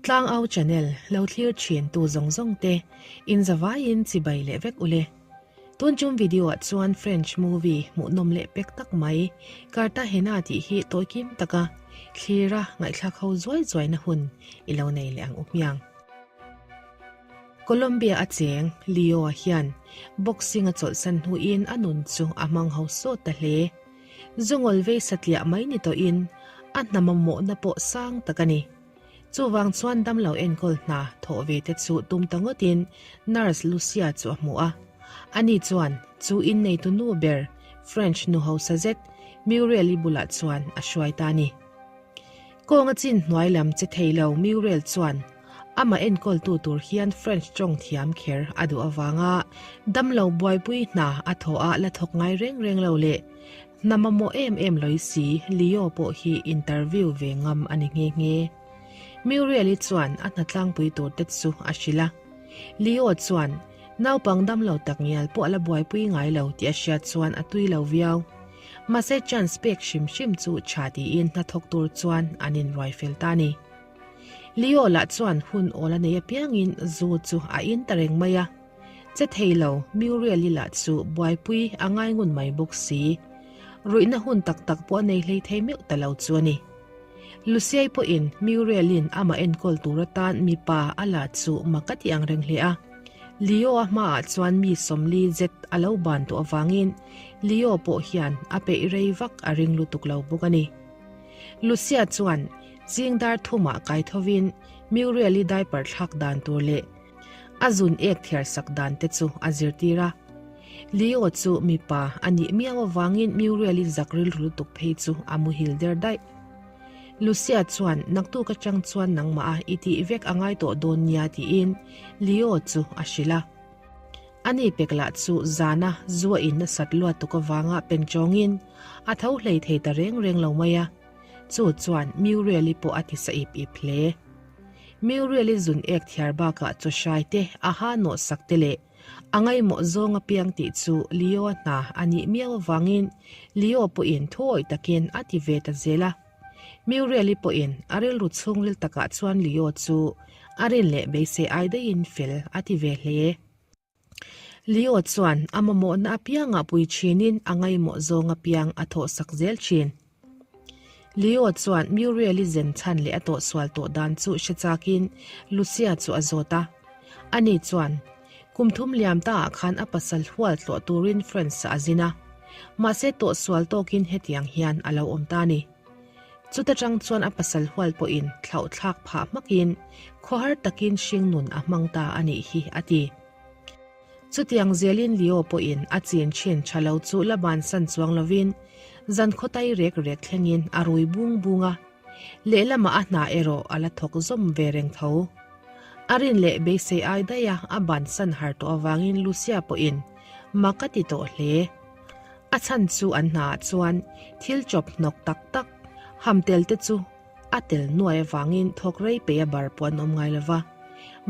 Tlangau channel lo thlir thin tu zawng zawng te in zavaiin chibai leh vek ule. Tun chung video ah chuan French movie hmuhnawm leh pek tak mai Cartagena tih hi tawi kim taka thlira ngaihthlak ho zuai zuai na hun i lo nei leh ang u hmiang. Colombia a cheng Leo-a hian boxing a chawlhsan hnuin a nun chu a hmang ho sawt ta hle. Zungawl vei satliah mai ni tawhin a hna mamawhna pawh sang tak a ni. Chuvang chuan damlo enkawl hna thawh ve te chu tum ta ngawtin nurse Lucia chu a hmu a. Ani chuan chu inneitu nu ber French nu hausa zet Muriel-i bulah chuan a hruai ta a ni. Kawnga chin hnuai lam che thei lo Muriel chuan amah enkawltu tur hian French tawng thiam kher a duh avanga damlo buaipui hna a thawh a la thawk ngai reng reng lo leh hna mamawh em em lawih si Leo pawh hi interview ve ngam a ni nghe nghe. Muriel-i chuan a hna tlangpui tur te chu a hrilh a. Leo chuan naupang damlo tak ngial pawh a la buaipui ngai lo tih a hriat chuan a tui lo viau. Mahse chance pek hrim hrim chu tha tiin hnathawk tur chuan an inruai fel ta a ni. Leo lah chuan hun awl a nei apiangin zu chu a in ta reng mai a. Che thei lo Muriel-i lah chu buaipui a ngai ngun mai bawk si. Ruihna hun tak tak pawh a nei hlei thei meuh ta lo chu a ni. Luciei pawhin Muriel-in amah enkawl tur atan mipa a la chu mak a ti ang reng hle a. Leo-a hmaah chuan mi 40 zet a lo ban tawh avangin Leo pawh hian a peih rei vak a ring lutuk lo bawk a ni. Lucia chuan zing dar thumah kai thovin Muriel-i diaper thlak dan tur leh a zun ek thiar sak dan te chu a zirtir a. Leo chu mipa a nih miau avangin Muriel-i zak rilru lutuk phei chu a muhil der daih. Lucia chuan naktuk atang chuan nangmah a i tih vek a ngai tawh dawn nia tiin Leo chu a hrilh a. Ani pek lah chu zana zu a in nasat luat tuk avanga pen chawngin a tho hlei thei ta reng reng lo mai a. Chu chuan Muriel-i pawh a ti sa ip ip hle. Muriel-i zun ek thiar bakah chaw hrai te a ha nawh sak te leh A ngaihmawh zawng apiang tih chu Leo-a hna a nih miau avangin Leo pawhin thuawih takin a ti ve ta zel a. Muriel-i pawhin a rilru chhungril takah chuan Leo chu a rin leh beisei ai daihin fel a ti ve hle. Leo chuan a mamawhna apiangah pui thinin a ngaihmawh zawng apiang a thawhsak zel thin. Leo chuan Muriel-i zen chhan leh a tawhsual tawh dan chu hre chakin Lucia chu a zawt a. Ani chuan, Kum thum liam taah khan a pasal hual tlawh turin France-ah a zin a. Mahse tawhsual tawkin hetiang hian a lo awm ta a ni. Chuta tang chuan a pasal hual pawhin thlauhthlak phah hmakin khawhar takin hringnun a hmang ta a nih hi, a ti. Chutiang zelin Leo pawhin a chin thin tha lo chu la bansan chuang lovin zan khawtai rek rek thlengin a rui bung bung a, lehlamah a hna erawh a la thawk zawm ve reng tho. A rin leh beisei ai daih a a bansan har tawh avangin Lucia pawhin mak a ti tawh hle. A chhan chu an hnaah chuan thil chawp hnawk tak tak ham tel te chu A tel nuai avangin thawk rei pei a bar pawh an awm ngai lova,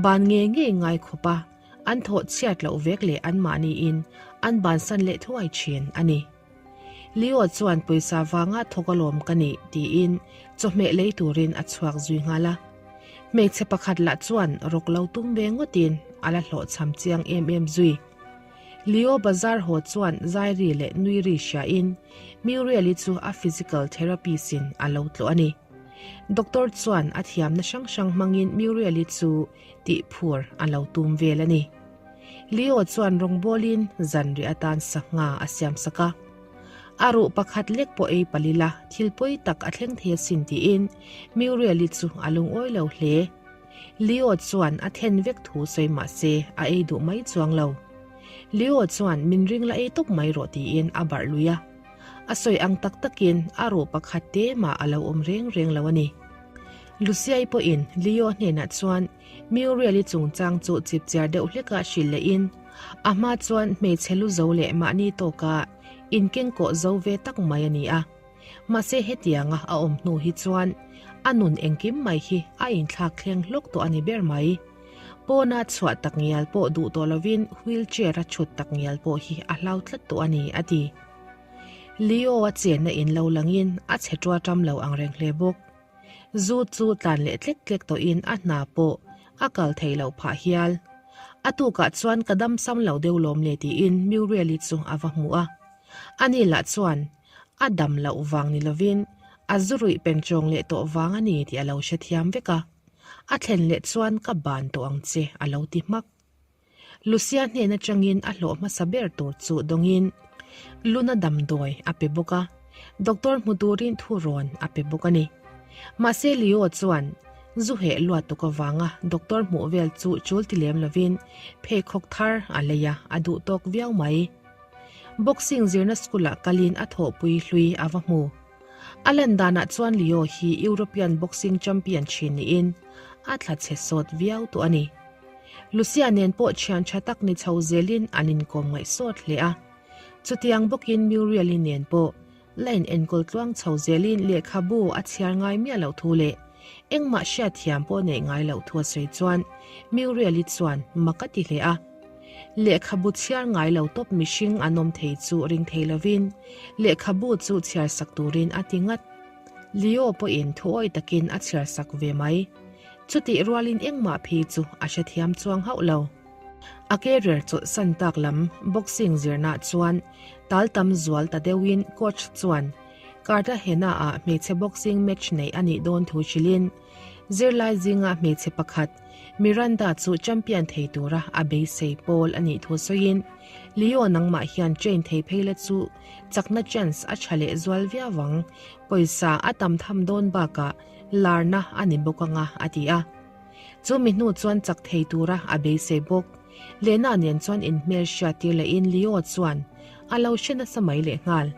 ban ngei ngei ngai khawp a, an thawh chhiat loh vek leh anmahniin an bansan leh thuai thin a ni. Leo chuan pawisa vanga thawk alawm ka nih tiin chawhmeh lei turin a chhuak zui nghal a. Hmeichhe pakhat lah chuan rawk lo tum ve ngawtin a la hlawhchham chiang em em zui. Leo bazar haw chuan Zairi leh Nuiri hriain Muriel-i chu a physical therapist-in a lo tlawh a ni. Doctor chuan a thiamna hrang hrang hmangin Muriel-i chu tihphur a lo tum vel a ni. Leo chuan rawngbawlin zanriah atan sangha a siamsak a. A ruh pakhat lek pawh ei palila thil pawi tak a thleng thei asin tiin Muriel-i chu a lungawi lo hle. Leo chuan a then vek thu sawi mah se a ei duh mai chuang lo. Leo chuan min ring la ei tawp mai rawh tiin a barh lui a. A sawi ang tak takin a ruh pakhat te mah a lo awm reng reng lo a ni. Luciai pawhin Leo hnenah chuan Muriel-i chungchang chu chipchiar deuh hleka hrilh lehin a hma chuan hmeichhe lu zo leh mahni tawka inkengkawh zo ve tak mai a ni a. Mahse hetianga a awm hnu hi chuan a nun engkim mai hi a inthlak thleng hlawk tawh a ni ber mai. Pawna chhuah tak ngial pawh duh tawh lovin wheel chair a chhut tak ngial pawh hi a hlau tlat tawh a ni, a ti. Leo a chenna in lo langin a chhe ṭuaṭam lo ang reng hle bawk. Zu chu tlan leh tlek tlek tawhin a hna pawh a kal thei loh phah hial. A tukah chuan ka dam sam lo deuh lawm le tiin Muriel-i chu a va hmu a. Ani lah chuan a dam loh vang ni lovin a zu ruih pen chawng leh tawh vang a ni tih a lo hrethiam vek a. A thlen leh chuan ka ban tawh ang che a lo ti hmak. Lucia hnen atangin a hlawh hmasa ber tur chu dawngin Luna damdawi a pe bawk a, doctor hmu turin thu rawn a pe bawk a ni. Mahse Leo chuan zu heh luat tuk avanga doctor hmuh vel chu chul ti lem lovin pheikhawk thar a lei a, a duh tawk viau mai. Boxing zirna school ah kalin a thawhpui hlui a va hmu. A lan danah chuan Leo hi European boxing champion thin niin a thla chhe sawt viau tawh a ni. Lucia nen pawh thian tha tak ni chho zelin an inkawm ngaih sawt hle a. Chutiang bawkin Muriel-i nen pawh la inenkawl tluang chho zelin lehkhabu a chhiar ngai miah loh thu leh engmah hriatthiam pawh neih ngai loh thu a sawi chuan Muriel-i chuan mak a ti hle a. Lehkhabu chhiar ngai lo tawp mihring an awm thei chu ring thei lovin lehkhabu chu chhiar sak turin a ti ngat. Leo pawhin thuawih takin a chhiar sak ve mai. Chutih rualin engmah phei chu a hrethiam chuang hauh lo. A career chawlhsan tak lam boxing zirnaah chuan tal tam zual ta deuhin coach chuan Cartagena-ah hmeichhe boxing match neih a nih dawn thu hrilhin zirlai zinga hmeichhe pakhat Miranda chu champion thei tura a beisei pawl a nih thu sawiin Leo nangmah hian train thei phei la chu chakna chance a tha leh zual viau ang, pawisa a tam tham dawn bakah Larna a ni bawk anga a ti a. Chu mi hnu chuan chak thei tura a beisei bawk. Lena nen chuan inhmel hriat tir lehin Leo chuan a lo hre nasa mai lehnghal.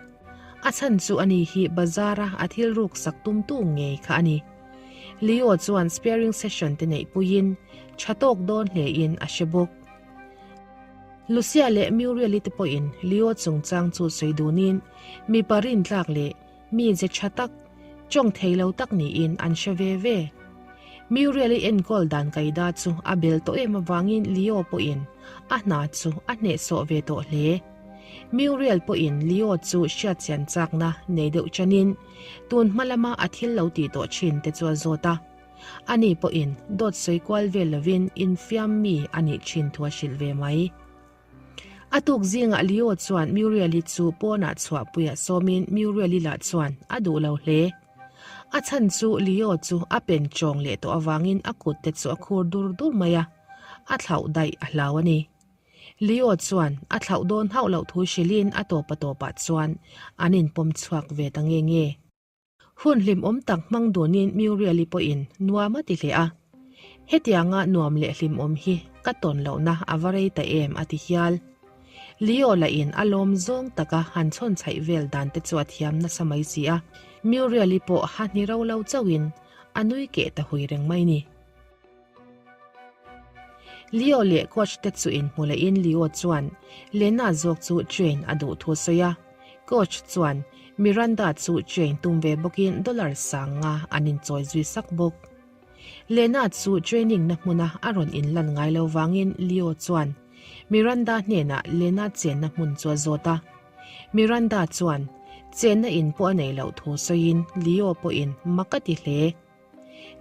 A chhan chu ani hi bazara a thil ruk sak tumtu ngei kha a ni. Leo chuan sparing session te neih puiin tha tawk dawn hlein a hre bawk. Lucia leh Muriel-i te pawhin Leo chungchang chu sawi dunin mipa rintlak leh Mi ze tha tak, tawng thei lo tak niin an hre ve ve. Muriel-i enkawl dan kaida chu a bel tawh em avangin Leo pawhin a hna chu a hnehsawh ve tawh hle. Muriel pawhin Leo chu hriatchian chakna nei deuh chanin tun hma lama a thil lo tih tawh thin te chu a zawt a. Ani pawhin dawt sawi kual vel lovin infiam mi a nih thin thu a hrilh ve mai. A tuk zingah Leo chuan Muriel-i chu pawnah chhuahpuiah sawmin Muriel-i lah chuan a duh lo hle. A chhan chu Leo chu a pen tawng leh tawh avangin a kut te chu a khur dur dur mai a, a thlauh daih a hlau a ni. Leo chuan a thlauh dawn hauh loh thu hrilhin a tawpa tawpah chuan an inpawm chhuak ve ta nge nge. Hun hlimawm tak hmang dunin Muriel-i pawhin nuam a ti hle a. Hetianga nuam leh hlimawm hi ka tawn lohna a va rei ta em a ti hial. Leo lahin a lawm zawng taka han chhawn chhaih vel dan te chu a thiam nasa mai si a, Muriel-i pawh ha hni ro lo chauhin a nui keh ta hui reng mai ni. Leo leh coach te chu inhmu lehin Leo chuan Lena zawk chu train a duh thu a sawi a. Coach chuan Miranda chu train tum ve bawkin dollar sang nga an inchawi zui sak bawk. Lena chu training na hmuna a rawn inlan ngai lo vangin Leo chuan Miranda hnenah Lena chenna hmun chu a zawt a. Miranda chuan chenna in pawh a nei loh thu sawiin Leo pawhin mak a ti hle.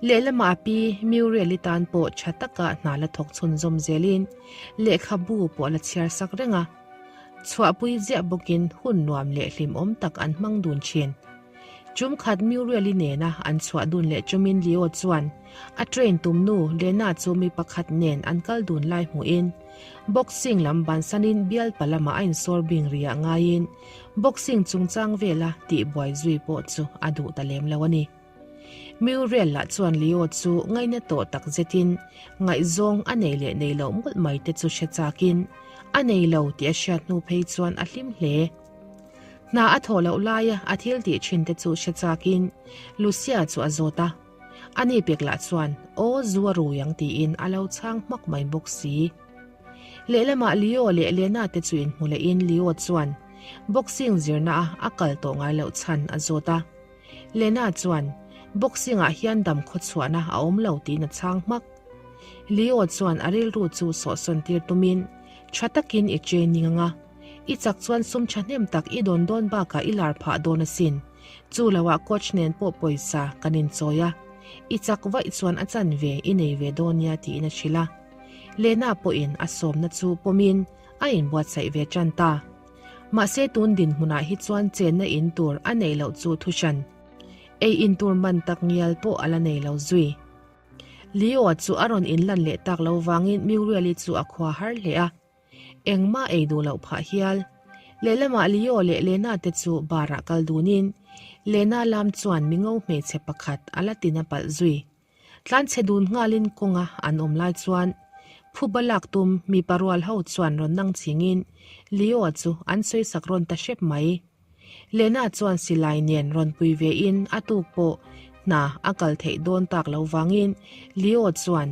Lehlamah a pi Muriel-i tan pawh tha taka hna la thawk chhunzawm zelin lehkhabu pawh a la chhiar sak reng a. Chhuahpui ziah bawkin hun nuam leh hlimawm tak an hmang dun thin. Tum khat Muriel-i nena an chhuah dun leh tumin Leo chuan a train tum nu Lena chu mi pakhat nen an kal dun lai hmuhin boxing lam bansanin bialpa lamah a insawr bing riah ngaiin boxing chungchang vela tihbuai zui pawh chu a duh ta lem lo a ni. Muriel lah chuan Leo chu ngaina tawh tak zetin ngaihzawng a nei leh nei loh mawlh mai te chu hre chakin a nei lo tih a hriat hnu phei chuan a hlim hle. Hna a thawh loh laia a thil tih thin te chu hre chakin Lucia chu a zawt a. Ani pek lah chuan aw zu a rui ang tiin a lo chhang hmak mai bawk si. Lehlamah Leo leh Lena te chu inhmu lehin Leo chuan boxing zirna a a kal tawh ngai loh chhan a zawt a. Lena chuan, Boxing-ah hian dam khawchhuahna a awm lo tiin a chhang hmak. Leo chuan a rilru chu sawhsawn tir tumin, Tha takin i training anga, i chak chuan sum thahnem tak i dawn dawn bakah i lar phah dawn asin. Chu loah coach nen pawh pawisa kan inchawi a. I chak vaih chuan a chanve i nei ve dawn nia tiin a hrilh a. Lena pawhin a sawmna chu pawmin a inbuatsaih ve tan ta. Mahse tun dinhmunah hi chuan chenna in tur a neih loh chu thuhran. Ei in tur man tak ngial pawh a la nei lo zui. Leo chu a rawn inlan leh tak lo vangin Muriel-i chu a khua har hle a. Engmah ei duh loh phah hial. Lehlamah Leo leh Lena te chu bar-ah kal dunin Lena lam chuan mingo hmeichhe pakhat a la tina palh zui. Tlanchhe dun nghalin kawnga an awm lai chuan phuba lak tum mipa rual ho chuan rawn nang chingin Leo chu an sawisak rawn ta hrep mai. Lena chuan silai nen rawn pui ve in a tuk pawh hna a kal theih dawn tak lo vangin Leo chuan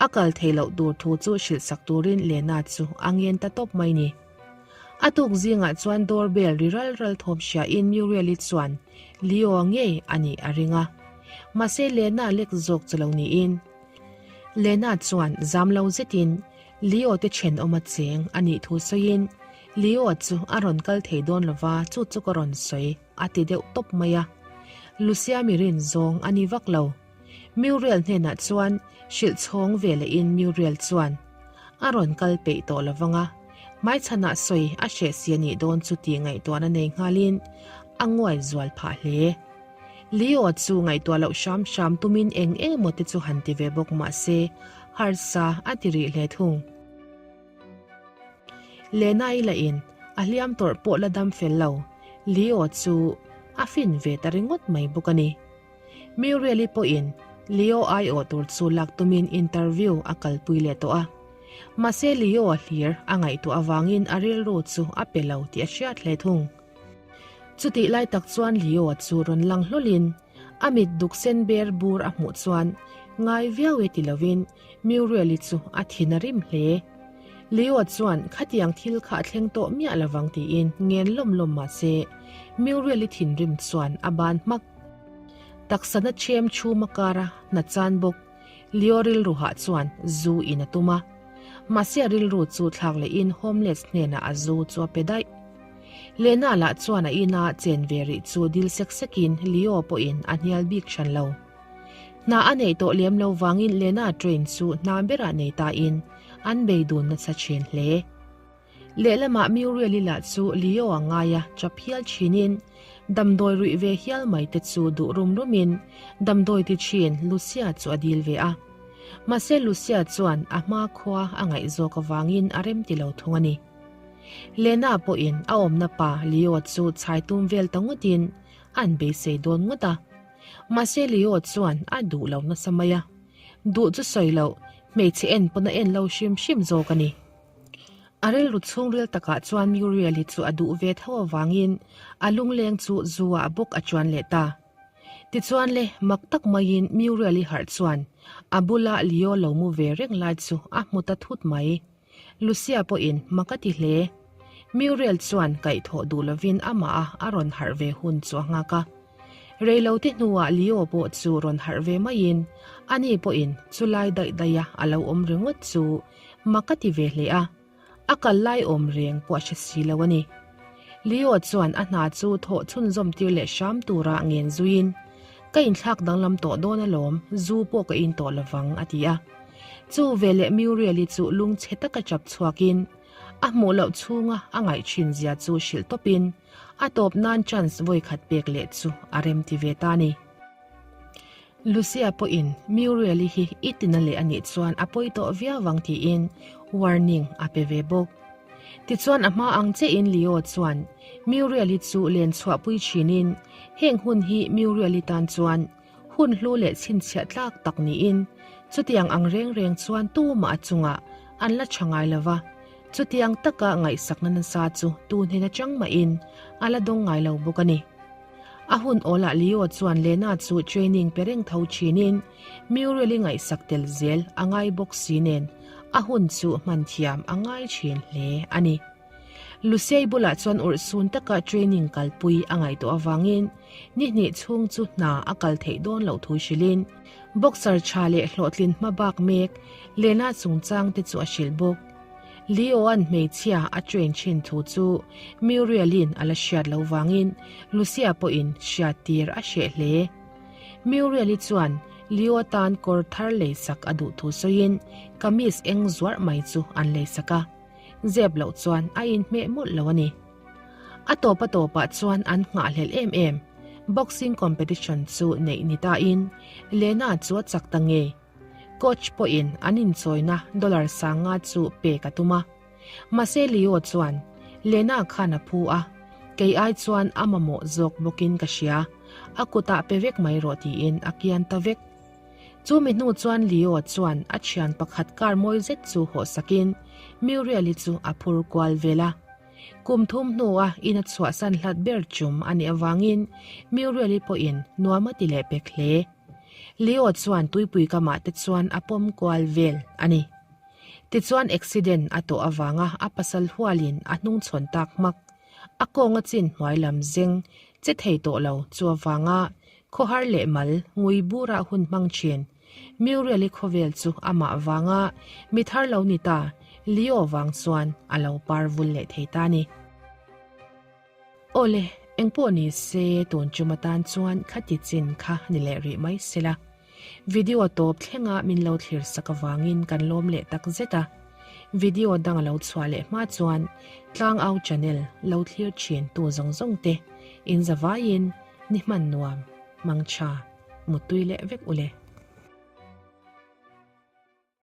a kal theih loh tur thu chu hrilh sak turin Lena chu a ngen ta tawp mai ni. A tuk zingah chuan door bell ri ral ral thawm hria in Muriel-i chuan Leo ngei a nih a ring a. Mahse Lena lek zawk chu lo niin Lena chuan zam lo zetin Leo te thenawm a cheng a nih thu sawiin Leo chu a rawn kal thei dawn lova chu chu ka rawn sawi a ti deuh tawp mai a. Lucia mi rin zawng a ni vak lo. Muriel hnenah chuan hrilh chhawng ve lehin Muriel chuan a rawn kal peih tawh lovang a, hmaichhanah sawi a hreh si a nih dawn chu tih ngaihtuahna nei nghalin a nguai zual phah hle. Leo chu ngaihtuah loh hram hram tumin eng eng emaw te chu han ti ve bawk mah se harsa a ti rih hle thung. Lena-i lahin a hliam tawrh pawh la dam fel lo, Leo chu a fin ve ta ringawt mai bawk a ni. Muriel-i pawhin Leo aiawh tur chu lak tumin interview a kalpui leh tawh a. Mahse Leo-a hlir a ngaihtuah avangin a rilru chu a pe lo tih a hriat hle thung. Chutih lai tak chuan Leo-a chu rawn lang hlawlin a mit duk sen ber bur a hmuh chuan ngai viau e ti lovin Muriel-i chu a thin a rim hle. Leo chuan khatiang thil kha a thleng tawh miah lovang tiin ngen lawm lawm mah se Muriel-i thinrim chuan a ban hmak. Taksana chem chhum a kar a, hna chan bawk. Leo rilru hah chuan zu in a tum a. Mahse a rilru chu thlak lehin homeless hnenah a zu chu a pe daih. Lena lah chuan a ina chen ve rih chu dil sek sekin Leo pawhin a hnial bik hran lo. Hna a neih tawh lem lo vangin Lena train chu hna berah nei tain an bei dun nasa thin hle. Lehlamah Muriel-i lah chu Leo a ngai a, chap hial thinin damdawi ruih ve hial mai te chu duh rum rumin damdawi ti thin Lucia chu a dil ve a. Mahse Lucia chuan a hma khua a ngaih zawk avangin a remti lo thung a ni. Lena pawhin a awmna pa Leo chu chhai tum vel ta ngawtin an beisei dawn ngawt a. Mahse Leo chuan a duh lo nasa mai a, duh chu sawi loh hmeichhe en pawn a en lo hrim hrim zawk a ni. A rilru chhungril takah chuan Muriel-i chu a duh ve tho avangin a lungleng chu zu-ah bawk a chuan leh ta. Tichuan le, mak tak maiin Muriel-i harh chuan a bula Leo lo mu ve reng lai chu a hmu ta thut mai. Lucia pawhin mak a ti hle. Muriel chuan kaihthawh duh lovin amah a a rawn harh ve hun chu a nghak a. Reilote hnuah Leo pawh chu rawn harh ve maiin ani pawhin chulai daih daiha a lo awm ringawt chu mak a ti ve hle a, a kal lai awm reng pawh a hre si lo a ni. Leo chuan a hna chu thawh chhunzawm tir leh hram tura ngen zuiin, Ka inthlak danglam tawh dawn alawm, zu pawh ka in tawh lovang, a ti a. Chu veleh Muriel-i chu lungchhe taka chap chhuakin, a hmuh loh chhunga a ngaih thin zia chu hrilh tawpin, a tawp nan chance vawikhat pek leh chu a rem ti ve ta a ni. Lucia pawhin Muriel-i hi i tina leh a nih chuan a pawi tawh viau vang tiin warning a pe ve bawk. Tichuan a hma ang chiahin Leo chuan Muriel-i chu len chhuahpui thinin heng hun hi Muriel-i tan chuan hun hlu leh chhinchhiah tlak tak niin chutiang ang reng reng chuan tumah a chungah an la tha ngai lova, chutiang taka ngaihsakna nasa chu tu hnen atang mahin a la dawng ngai lo bawk a ni. A hun awlah Leo chuan Lena chu training pe reng tho thinin Muriel-i ngaihsak tel zel a ngai bawk si nen a hun chu hman thiam a ngai thin hle a ni. Lucia-i bulah chuan urhsun taka training kalpui a ngaihtuah avangin ni hnih chhung chu hna a kal theih dawn loh thu hrilhin boxer tha leh hlawhtlin hma bak mek Lena chungchang te chu a hrilh bawk. Leo-a'n hmeichhia a train thin thu chu Muriel-i'n a la hriat lo vangin Lucia pawhin hriat tir a hreh hle. Muriel-i chuan. Leo tan kawr thar leisak a duh thu sawiin kamis eng zuarh mai chu an leisak a. Zep loh chuan a inhmeh mawlh lo a ni. A tawp a tawpah chuan an nghahhlelh em em. Boxing competition chu neih ni tain Lena chu a chak ta ngei. Coach pawhin an inchawina dollar sanga chu pek a tum a. Mahse Leo chuan Lena khan a phu a, kei ai chuan a mamawh zawk bawkin ka hria, a kutah pe vek mai rawh tiin a kian ta vek. Chu mi hnu chuan Leo chuan a thian pakhat car mawi zet chu hawh sakin Muriel-i chu a phur kual vel a. Kum thum hnua in a chhuahsan hlat ber chum a nih avangin Muriel-i pawhin nuam a ti leh pek hle. Leo chuan tuipui kamah te chuan a pawm kual vel a ni. Tichuan accident a tawh avanga a pasal hualin a hnungchhawn tak hmak. A kawng a chin hnuai lam zeng che thei tawh lo chu avanga khawhar leh mal ngui bura hun hmang thin. Muriel-i khawvel chu amah vanga mi thar lo ni ta Leo vang chuan a lo par vul leh thei ta ni. Awle, engpawh ni se tun chum atan chuan khati chin kha ni leh rih mai sela. Video tawp thlenga min lo thlir sak avangin kan lawm leh tak zet a. Video dang a lo chhuah leh hma chuan Tlangau channel lo thlir thin tu zawng zawng te in zavaiin ni hman nuam, mangtha, muttui leh vek ule.